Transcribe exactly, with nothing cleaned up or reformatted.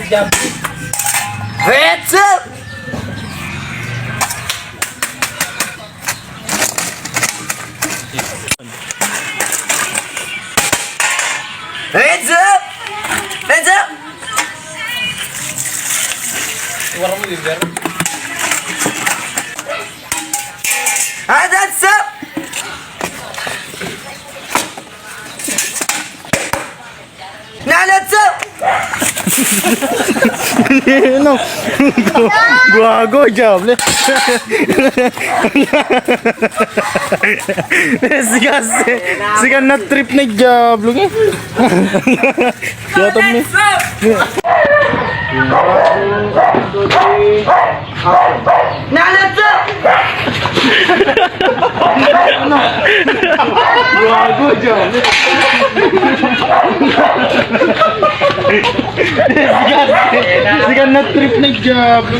Heads up! Heads up! Heads up! Heads up! Naletse! No. Gago, gago, diable. Siga, siga na trip ne, diable, ke? Ya, tome. Naletse! Siga na trip ne, diable.